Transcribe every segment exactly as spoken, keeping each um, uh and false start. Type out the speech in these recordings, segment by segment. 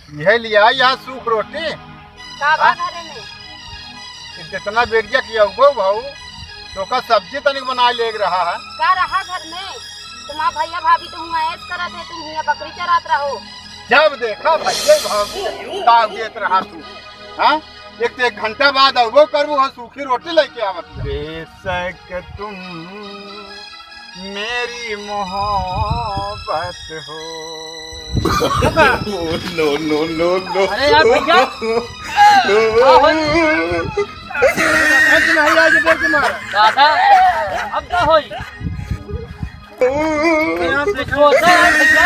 यह लिया यहाँ सूख रोटी। का बा हाँ? घरे में? कि जितना बेरिया किया उगो भाऊ, तो का सब्जी तनिक बनाए लेग रहा है। का रहा घर में? तुम्हार भैया भाभी तो हुआ ऐश करत है, तुम हियाँ बकरी चरात रहो। जब देखा भैया भाभी ताव देत रहा तू, हाँ? एक तो एक घंटा बाद अउबो करबू, हाँ, सूखी रोटी लेके आवत है। बेशक तुम मेरी मोहब्बत हो। No, no, no, no। अरे यार भैया। का होई? आज नहीं, आज देख के मारा। दादा, अब का होई? अरे यार, कुछ होता है यार भैया।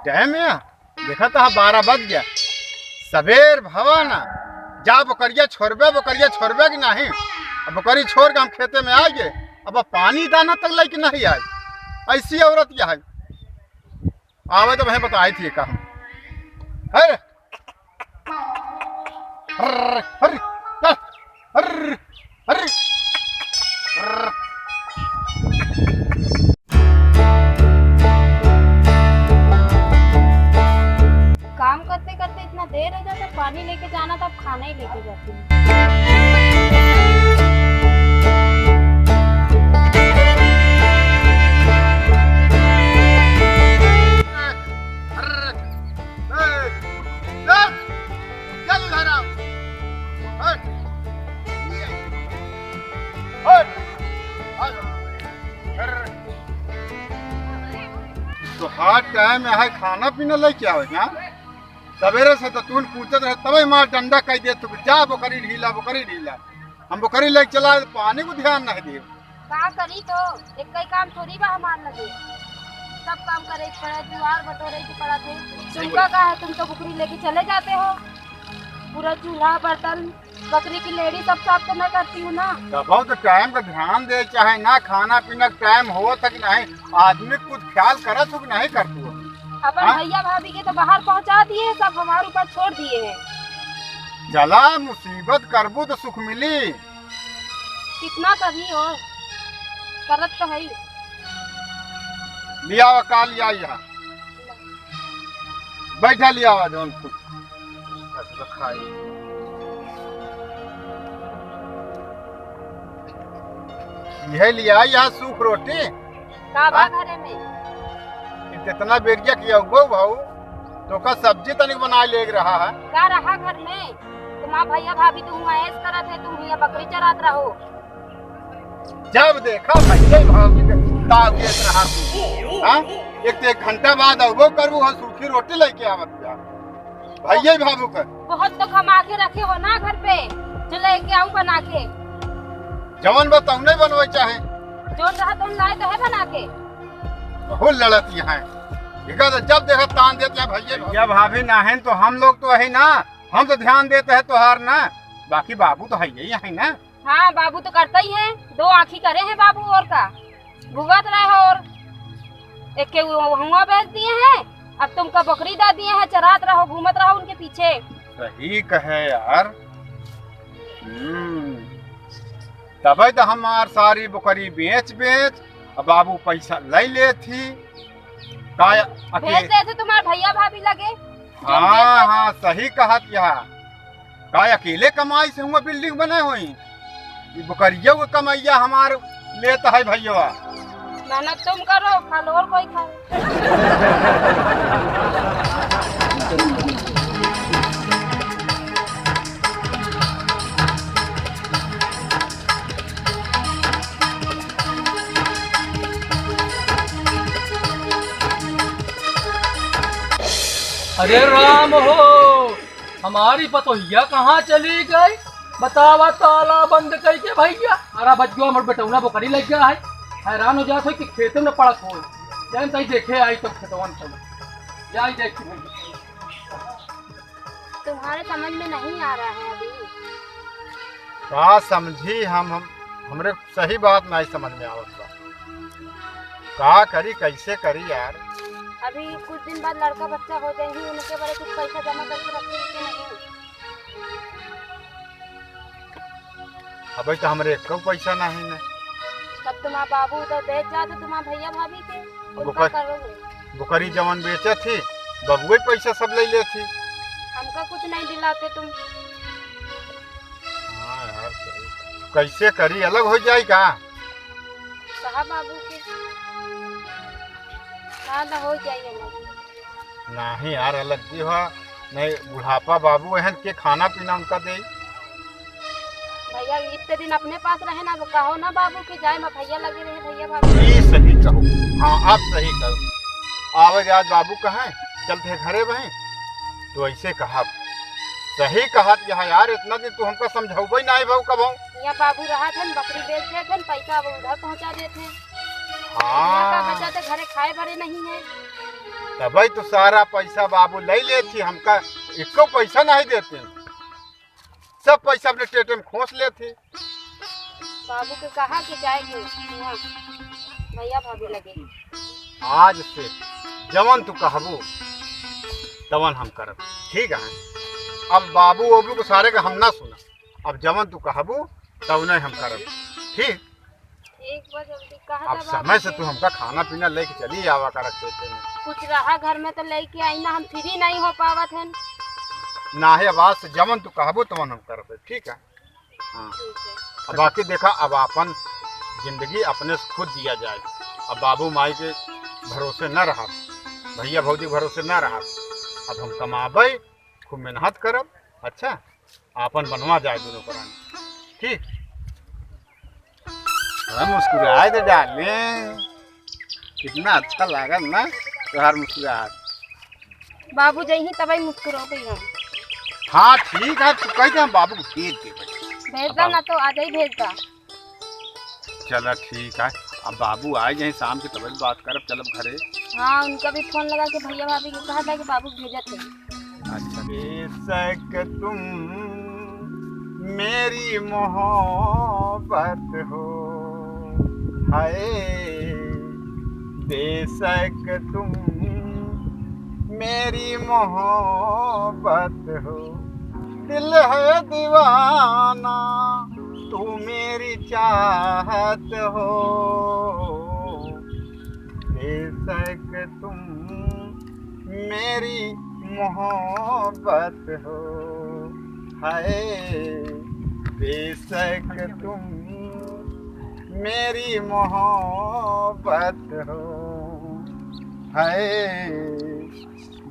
टाइम है, देखा तो बारह बज गया। सबेर भवा ना, जा बोकरिया छोड़बे, बोकरिया छोड़बे कि नहीं? अब बोकरी छोड़ के हम खेते में आ गए, अब पानी दाना तक लेके नहीं आए। ऐसी औरत यह है, आवे तो वह बताई थी का हम। अरे, अरे, अरे, अरे, अरे, अरे। काम करते करते इतना देर हो जाता, पानी लेके जाना था, अब खाना ही लेके जाती हूँ। अरे, अरे, चल इधर आओ। हट। हट। आ जाओ। अरे। तो हर टाइम यहाँ खाना पीना लेके आवे, हाँ? सवेरे से तो तू पूछत रहे, तबे मार डंडा कह दे, तू जा बोकरी ढीला, बोकरी ढीला। हम बोकरी लेके चला, पानी को ध्यान नहीं दे। का करी तो, एक कई काम थोड़ी बा हमार लगे। सब काम करे के पड़त, दुआर बटोरे के पड़त है। सही तुमका बोले। का है, तुम तो बोकरी लेके चले जाते हो, पूरा चूल्हा बर्तन, बकरी की लेड़ी सब साफ तो मैं करती हूँ ना। तब तो टाइम का ध्यान दे, चाहे ना खाना पीना का टाइम हो तक नहीं, आदमी कुछ ख्याल करत हो कि नहीं करत हो? अपन हाँ? भैया भाभी के तो बाहर पहुँचा दिए, सब हमारे ऊपर छोड़ दिए हैं। चला, मुसीबत करबू तो सुख मिली। कितना कभी हो, करत तो है ही। लियावा, का लिया यहाँ? बैठा, लियावा जौन कुछ। बस खाई। यह लिया यहाँ सूख रोटी। का बा हाँ? घरे में? जितना बेरिया किया हुआ भाऊ, तो का सब्जी तनिक बनाए लेग रहा है। का रहा घर में? तुम्हार भैया भाभी तुम ऐश करत है, तुम हियाँ बकरी चरात रहो। जब देखा भैया भाभी के ताव देत रहा तू, हाँ? एक तो एक घंटा बाद अउबो करबू, हाँ, सूखी रोटी लेके आवत जा। भैया भाभी के। बहुत तो कमा के रखे हो ना घर पे, जो लेके आऊं बना के। जवन बा तौने बनवे चाहे। जौन रहा तौन लाए तो है बना के। बहुत लड़त यहाँ। देखा तो जब देखा तान देत यहाँ भैया भाभी। भैया भाभी ना है तो हम लोग तो है ना, हम तो ध्यान देते हैं तोहार ना, बाकी बाबू तो है यही है ना। हाँ, बाबू तो करता ही है, दो आँखी करे हैं बाबू, और का? भुगत रहे हो, और एक के वो हुआ बेच दिए हैं, अब तुमका बकरी दे दिए हैं, चरात रहो, घूमत रहो उनके पीछे। सही कहे यार। हम्म, तबे तो हमार सारी बकरी बेच बेच अब बाबू पैसा ले लेत ही। का अके- भेज देते तुम्हार भैया भाभी लगे, जो हाँ, भेज देते। हाँ, सही कहत यहाँ। का अकेले कमाई से हुआ बिल्डिंग बने होई? ये बकरिया को कमैया हमार लेता है भैया। मेहनत तुम करो, फल और कोई खाए। अरे राम हो, हमारी पतोहिया कहाँ चली गई? बतावा, ताला बंद कइके भइया। अरे बच गयो, हमर बेटौना बोकरी लग गया है। हैरान हो जात हो कि खेते में पड़त हो। जान तई देखे आई तो खेतवन चलो। जाई देखी भइया। तुम्हारे समझ में नहीं आ रहा है अभी। का समझी हम, हम, हमरे सही बात नाहीं समझ में आवत बा। का करी, कैसे करी यार? अभी कुछ दिन बाद लड़का बच्चा हो जाएंगे, उनके बड़े कुछ पैसा जमा करके रखे हैं कि नहीं? अबे तो हमरे एको पैसा नाहीं ने। तब तुम्हारा बाबू उधर भेज जाते तुम्हारे भैया भाभी के, उनका बोकर-, करोगे। बोकरी जवन बेचे थी, बबुए पैसा सब ले ले थी। हमका कुछ नहीं दिलाते तुम। हाँ यार, सही। कैसे करी, अलग हो जाई का? कहा बाबू के? हाँ, ना हो जाई अलग। नाहीं यार, अलग जी हो, नहीं बुढ़ापा बाबू एहन के खाना पीना उनका दे। भैया इतने दिन अपने पास रहे ना, कहो ना बाबू के जाए, मैं भैया लगे रहे, भैया भाभी। ई सही कहो, हाँ, आप सही कहो। आवे आज बाबू कहें, चलते हैं घरे बहें, तो ऐसे कहा, सही कहा यह यार, इतना दिन तू हमका समझौबे नाहीं भाऊ कबहूँ। यहाँ बाबू रहा थे, बकरी बेच देते, पैसा अब उधर पहुँचा देते। हाँ। यहाँ का बचा तो घरे खाए भरे नहीं है। तबे तो सारा पैसा बाबू ले लेती, हमका एको पैसा नहीं देते, सब पैसा अपने टेटे में खोस लेती। बाबू के कहा कि जाए के वहाँ भैया भाभी लगे। आज से जवन तू कहबू तवन हम करब, ठीक है? अब बाबू ओबू के सारे के हम ना सुना, अब जवन तू कहबू तवने हम करब, ठीक? एक बार जल्दी कहा अब था समय से बाबू तू के। हमका खाना पीना लेके चली आवा कर खेते में। कुछ रहा घर में तो लेके आई ना, हम फ्री नहीं हो पावत हन। ना है, अब आज से जवन तू कहबो तवन हम करबे, ठीक है? हाँ। ठीक है। अब बाकी देखा, अब आपन जिंदगी अपने से खुद जिया जाए। अब बाबू माई के भरोसे न रहा, भैया भौजी के भरोसे न रहा। अब हम कमाबे, खूब मेहनत करब, अच्छा, आपन बनवा जाए दोनों प्राणी, ठीक? थोड़ा मुस्कुराए दे डार्लिंग, कितना अच्छा लागल ना तोहार मुस्कुराहट। बाबू जइहीं तबई मुस्कुराबे हम। हाँ ठीक है, तू कह दे हम बाबू को भेज देबे। भेज दा ना तो आज ही भेज दा। चला ठीक है, अब बाबू आ जाए शाम के तबई बात करब, चलब घरे। हाँ, उनका भी फोन लगा के भैया भाभी के कहा था कि बाबू भेजत है। अच्छा। बेशक तुम मेरी मोहब्बत हो, हाय, बेशक तुम मेरी मोहब्बत हो, दिल है दीवाना, तू मेरी चाहत हो, बेशक तुम मेरी मोहब्बत हो, हाय, बेशक तुम मेरी मोहब्बत हो, हाय,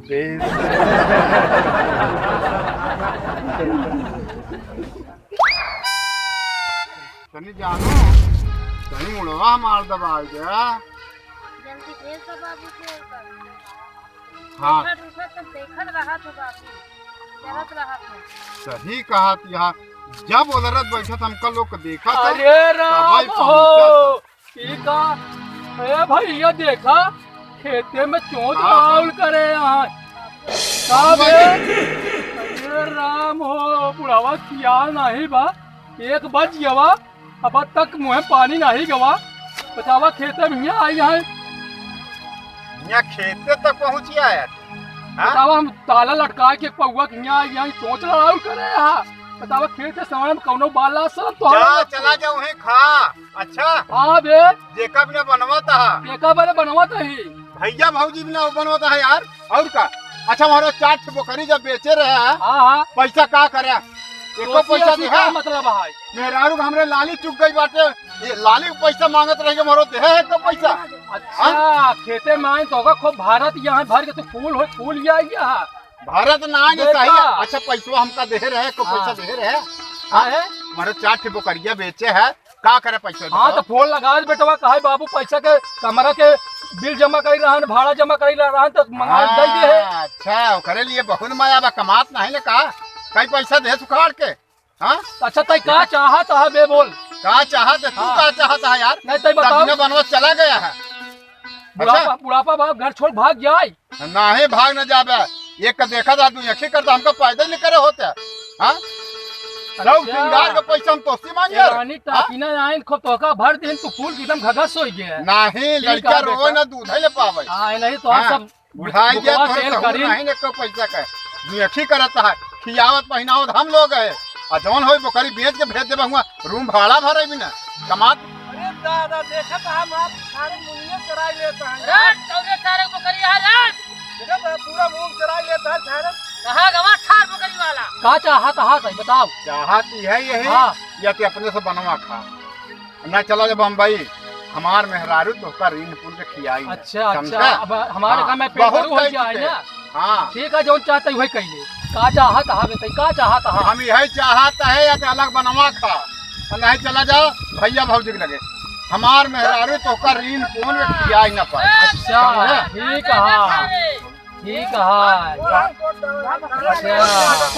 बेशक। तनी जानो, तनी मुड़वा हमार दबाई दे। जल्दी भेज दो बाबू के ऊपर। हाँ। उठत, उठत तब देखत रहा तो बाबू, जरत रहा था। सही कहा तू, यहाँ जब ओलरत बैठत हमका लोग देखा था, अरे राम तबाई हो, पहुँचा था। ई का? ए भैया देखा, खेते में चोंच हाँ, हाँ। लाउल करे यहाँ। का बे? अरे राम हो, बुढ़ावा सियान नाही बा, एक बज गवा, अब तक मुँहे पानी नाही गवा। बतावा खेते में हियाँ आई है। हियाँ खेते तक पहुँच गया है। हाँ? बतावा हम ताला लटका के पौवा के हियाँ आई है, चोंच लाउल करे यहाँ। बतावा खेते समय में कौनो बाला सब तो जा, चला जा वहीं खा। अच्छा। हाँ बे। जेका बिना बनवत हा। जेका बिना बनवत ही। भैया भौजी बिना बनवत हा यार। और का? अच्छा, हमारो चार ठे बोकरी जब बेचे रहे हैं, हाँ, हाँ। पैसा का करे? एको तो पैसा सी दे का है? मतलब है? मेहरारू के हमरे लाली चुक गई बाटे। ये लाली के पैसा मांगत रह गए, हमारो दे है एको पैसा? अच्छा, हाँ? खेते में आए तो होगा खूब भारत यहाँ भर के तू फूल हो, फूल ही आई है। भारत ना आए देखा। सही है। अच्छा, पैसवा हमका दे रहे, को पैसा हाँ। दे रहे? हाँ है? हमारे चार ठे बोकरिया बेचे है। का करे पैसा हाँ, बताओ? तो फोन लगा दे बेटवा, कहे बाबू पैसा के, कमरा के बिल जमा करी रहन, भाड़ा जमा करी रहन, तो मंगा दे दे है। हाँ, अच्छा, ओकरे लिए बहुत मया बा, कमात नहीं ना का? कई पैसा दे सुखाड़ के, हाँ? अच्छा, तई का चाहत है बे बोल? का चाहत है? तू हाँ। का चाहत है यार? नहीं, तई बताओ। तब न बनवा चला गया है। बुढ़ापा, अच्छा? बुढ़ापा बाप घर छोड़ भाग जाए। नाही भाग न जाबे। एक का देखा था तू, एक ही करता, हमका पैदा नहीं करे होते। हाँ? अच्छा। सब सिंगार का पैसा हम तोसी मांगे ए यार। रानी हाँ? टाकिना आइन खो तोका भर दिन तू फूल एकदम घगस हो गया। नाही, ठीक लड़का है रोए बेटा। ना दूध है ले पावे। हाँ, नहीं तो हाँ। सब बुढ़ाई गया बुकवा तो सेल कहूँ करी। नहीं ने को पैसा का। तू एक ही करता है। खियावत पहिनावत हम लोग है। आ जौन होई बोकरी बेच के भेज देबे हुआ, रूम भाड़ा भरे भी ना। कमात अरे दादा, देखत हम आप सारे मुनिया चराई लेता है। अरे, तौरे सारे बकरी आ रे। देखत है, पूरा मुंह चराई लेता है सारे। कहाँ गवा ठार बकरी वाला? का चाहत, चाहत है, बताओ। चाहत ही है यही, हाँ। या कि अपने से बनवा खा। ना चला जा बम्बई, हमार मेहरारू तोहका रीन पुन के खियाई ना। अच्छा, अच्छा, समझा? अब हमारे हाँ, काम में पेट बहुत भरू हो कह जाए चुके। ना। हाँ। ठीक है, जौन चाहत है वही कहिए। का चाहत है बताई, का चाहत है? हम यही चाहत है या तो अलग बनवा खा, और नहीं चला जाओ भैया भौजी के लगे। हमार मेहरारू तोहका रीन पुन के खियाई ना पाए। अच्छा, समझे? ठीक है, ठीक है। अच्छा,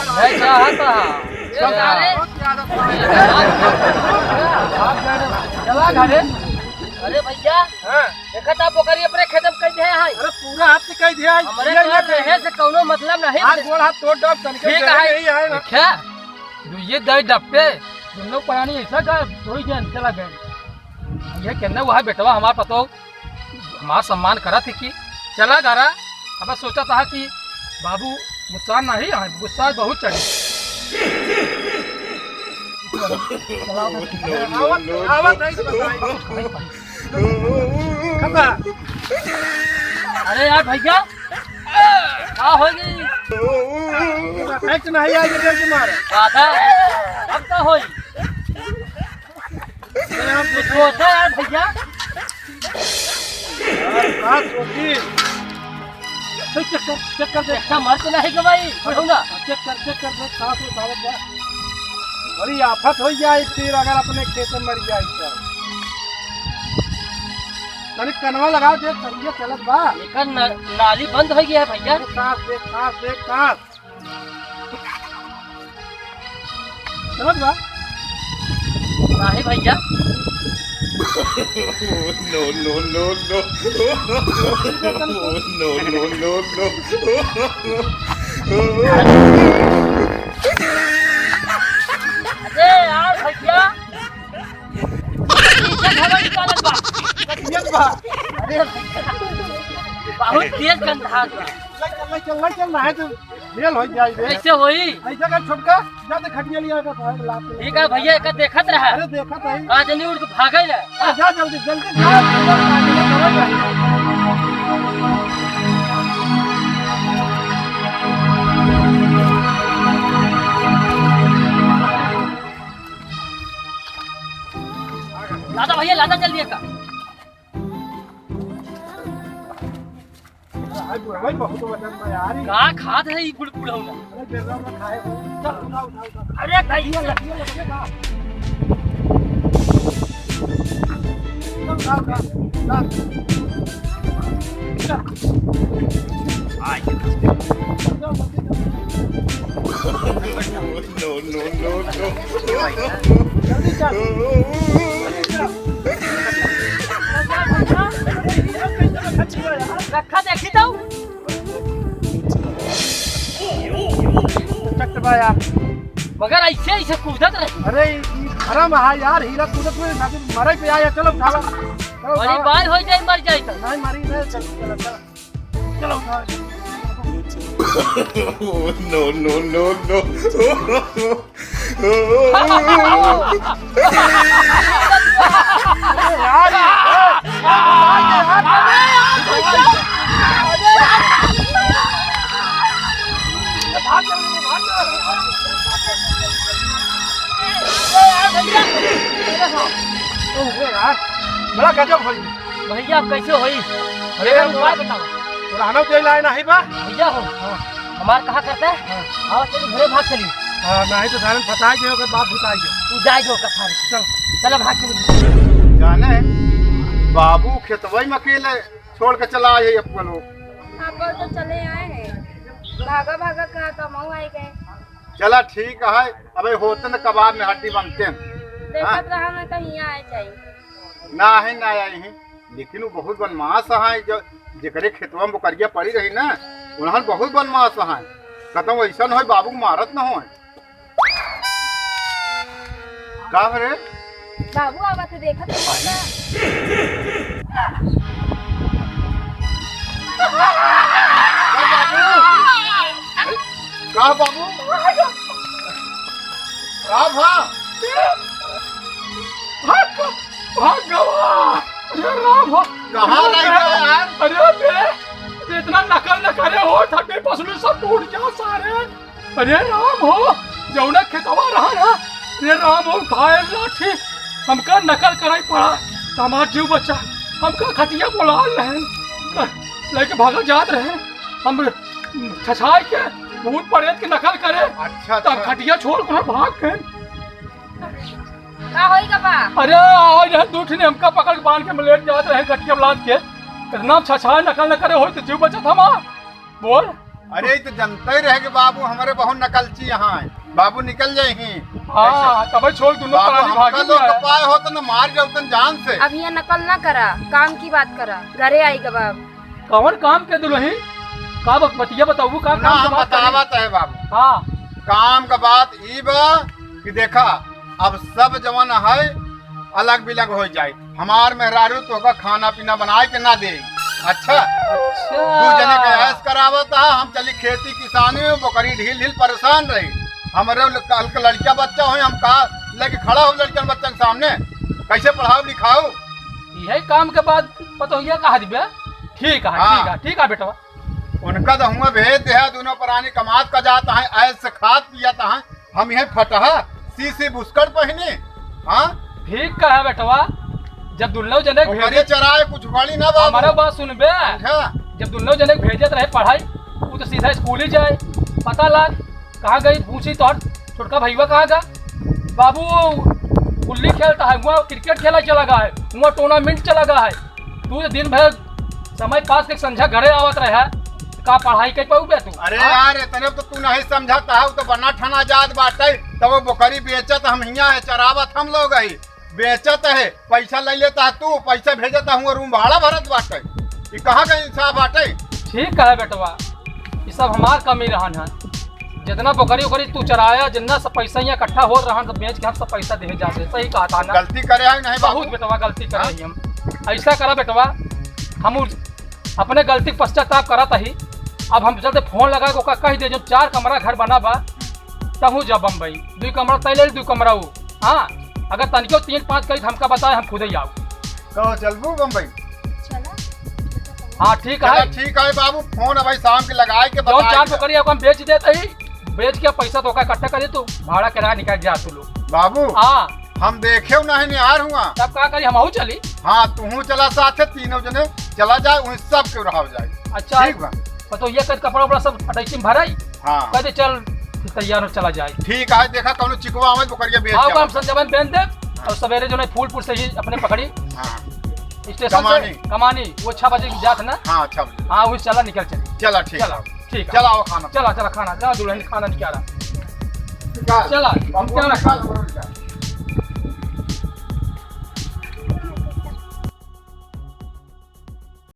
नहीं चाहत है। अच्छा। चला घरे। अरे भैया, हाँ। देखा था बोकरी अपने खेत में कह दे है। अरे पूरा हाथ से कह दिया है। हमरे ये, ये तो रहे से कौनो मतलब नहीं। हाथ गोड़ हाथ तोड़ डाल तनिके ठीक है। यही है ना। देखा, जो ये दई डप्पे, दोनों प्राणी ऐसा का धोई गए, चला गए। ये कहने हुआ है बेटवा हमार पतो, हमार सम्मान करा थी कि चला घरा। अब सोचा था कि बाबू गुस्सा नहीं है, गुस्सा बहुत चढ़ी। आवत, आवत है तो बताई। खत्म। अरे यार भैया, का हो गई? एक नहीं आई, इधर से मार। दादा, अब का होई? अरे आप कुछ सोचा यार भैया। यार, का सोची? चेक कर, चेक कर, देख। अच्छा, मर तो नहीं गवाई, पढ़ो ना। चेक कर, चेक कर, देख, सांस उठावत बा। बड़ी आफत हो जाए फिर अगर अपने खेत में मर जाए तो। तनी कनवा लगाओ, देख, सरिया चलत बा। एकर न-, नाली बंद हो गया है भैया। अरे सांस देख, सांस देख, सांस। समझ बा? नाही भैया। No, no, no, no। No, no, no, no। अरे यार भैया। पीछे खबर निकालत बा। अरे भैया। बहुत तेज गंधात बा। चल, चल, चल, चल, ना है तो जेल हो जाई बे। कैसे होई? ऐसा कर छोटका, जा तो खटिया लिया का तो लात। ठीक है भैया, एका देखत रहा। अरे देखत है। आज नहीं उठ के भागे ले। आ, जा जल्दी, जल्दी जा। लादा भैया, लादा जल्दी एका। अरे, बुढ़वा बहुत वजन में यार। का खात है ई बुढ़-, बुढ़ौना? अरे, गिर रहा, उठा, उठा, उठा, उठा। अरे, भैया, लग गया, लग गया। उठा, उठा, उठा। उठा। आ, ये तो No, no, no, no। जल्दी चल। रखा देखी तो। चक बा यार। मगर ऐसे, ऐसे कूदत रहे। अरे, ई, ई धरम है यार, हीरा कूदत में ना मरे पे आया, चलो उठावा। चलो बड़ी उठावा। बार हो जाए, मर जाए तो। नहीं, मरी नहीं, चल, चल, चल। चलो, उठा। No, no, no, no। अरे यार, ये, ए, भाग, भाग, भाग। अरे यार, बड़ा गजब होई। भैया, अब कैसे होई? अरे, एकर उपाय बताओ। पुराना तेल आए नाही बा? भैया हो, हाँ। हमार कहा करता है? हाँ। आओ, चली, घरे भाग चली। हाँ, नहीं तो सारे फंसा गए, ओकर बाप भुता गए। तू जाए जो ओकर सारे। चल। चल, भाग चल। जाने, बाबू खेतवई में अकेले छोड़ के चला आए है अपना लोग। आप तो चले आए हैं, भागा भागा कहा तो मऊ आए गए। चला ठीक है, अबे होते न कबाब में हड्डी बनते हैं। देखत हाँ? रहा मैं कहीं आए जाए। ना है, ना आई ही, लेकिन वो बहुत बदमाश है, जो जेकरे खेतवा में बोकरिया पड़ी रही ना, उन्हन बहुत बदमाश है। कतौ ऐसा न होय, बाबू को मारत न होय। का रे? बाबू आवत है, देखत है का? का बाबू? का बाबू? का भा? भगवान! अरे राम हो! कहाँ रह गया यार? अरे बे, इतना नकल न करे हो, थके पसलू सब टूट गया सारे। अरे राम हो, जौना खेतवा रहा ना, अरे राम हो, उठाए लाठी, हमका नकल कराई पड़ा, त हमार जीव बचा, हमका खटिया बोला रहन, लेके भागा जात रहे, हम छछाई के भूत प्रेत के नकल करे, अच्छा, तब अच्छा। खटिया छोड़ के भाग गए। का होई गा बा? अरे, आए रहे दू ठिन हमका पकड़ के बांध के लेट जात रहे खटिया लाद के, इतना छछाए नकल न करे होई तो जीव बचत हमार। बोल। अरे, ई तो जनते रहे कि बाबू हमरे बहुत नकलची यहाँ है। बाबू निकल जाए ही। हाँ, ऐसे। तबे छोड़ दुनो बाबू, प्राणी हमका भागी लोग गया है। पाए हो तो न मार जाओ तन जान से। अब यहाँ नकल ना करा, काम की बात करा, घरे आई गा बाबू। कौन काम के दुलही? का बक-, बतिया बताऊ, का ना, काम के हम बात करी? बतावत है बाबू। हाँ। काम का बात ई बा कि देखा, अब सब जवन है अलग बिलग हो जाए। हमार मेहरारू तोहका खाना पीना बनाए के ना दे। अच्छा? अच्छा। दू जने के ऐश करावत है, हम चली खेती किसानी में, बोकरी ढील ढील परेशान रही। हमरे ल-, कल के लड़किया बच्चा होई, हम का लेके खड़ा हो लड़कियन बच्चन के सामने? कैसे पढ़ाओ लिखाओ? यही काम के बाद पतोहिया कहा दिबे? ठीक है, हाँ। ठीक है, ठीक है बेटवा। उनका तो हुआ भेज दे है, दोनों प्राणी कमात का जाता है, ऐश से खात पियत है, हम यही फटहा सी सी बुस्कट पहिने, हाँ? ठीक कहा बेटवा, जब दुल्लो जने ओकरे भेजे चराए कुछ गाड़ी ना बाबू। हमारा बात सुनबे, अच्छा। जब दुल्लो जने भेजत रहे पढ़ाई, वो तो सीधा स्कूल ही जाए, पता लाग कहाँ गई, पूछी तोहर छोटका भईवा कहाँ गा? बाबू वो गुल्ली खेलता है, हुआ क्रिकेट खेला चला गा है, हुआ टूर्नामेंट चला गा है। तू तो दिन भर समय पास के संझा घरे आवत रहे, का पढ़ाई कर पाऊ बे तू? अरे हाँ? यार, इतने तो तू नहीं समझता है, वो तो बना ठना जात बाटे, तब वो बोकरी बेचत हम हियाँ है, चरावत हम लोग है, बेचत है, पैसा ले लेता है तू, पैसा भेजता हूँ, रूम भाड़ा भरत बाटे। ये कहाँ का इंसाफ बाटे? ठीक है बेटवा, ये सब हमार कमी रहन है। जितना बकरी उकरी तू चराया, जितना सब पैसा यहाँ इकट्ठा हो रहन, सब बेच के हम सब पैसा दे जाते। सही कहा था ना? गलती करे है नहीं बाबू? बहुत बेटवा गलती करे हाँ? हैं हम। ऐसा करा बेटवा, हम उस, अपने गलती के पश्चाताप करत ही। अब हम चलते फोन लगा के ओका कह दे, जो चार कमरा घर बना बा, तहू जा बम्बई, दू कमरा तय ले, दू कमरा वो। हाँ, अगर तनिको तीन पाँच करी, हमका बताए, हम खुदे ही आओ। कहो चलबू बम्बई? चला। हाँ, ठीक चला, है। ठीक है बाबू, फोन अब भाई शाम के लगाए के जौन बताए चार दे। बकरी अपन बेच देत ही, बेच के पैसा तो का इकट्ठा कर दे तू, भाड़ा किराया निकाल जा तू लोग। बाबू, हाँ। हम देखे नहीं निहार हुआ। तब का करी, हमहू चली। हाँ, तू चला साथे, तीनों जने चला जाए, वहीं सब के रहा जाए। अच्छा, ठीक बा। तो ये कर कपड़ा उपड़ा सब अटैची में भराई। हाँ। कह दे, "चल, फिर तैयार हो, चला जाए।" ठीक है, देखा कौनो चिकवा आवे, बोकरिया बेच हाँ, जाओ। हम संजय बेच दे हाँ। और सवेरे जो है फूलपुर से ही अपने पकड़ी हाँ। स्टेशन से कमानी। कमानी, वो छह बजे की जात ना। हाँ, छह बजे। हाँ, वो चला, निकल चली। चला, ठीक चला, है। ठीक है। चला, आओ खाना। चला, चला, खाना, जा दुल्हन खाना निकाला। निकाल। चला, हम बाबू, क्या निकाल, बाबू, निकाल।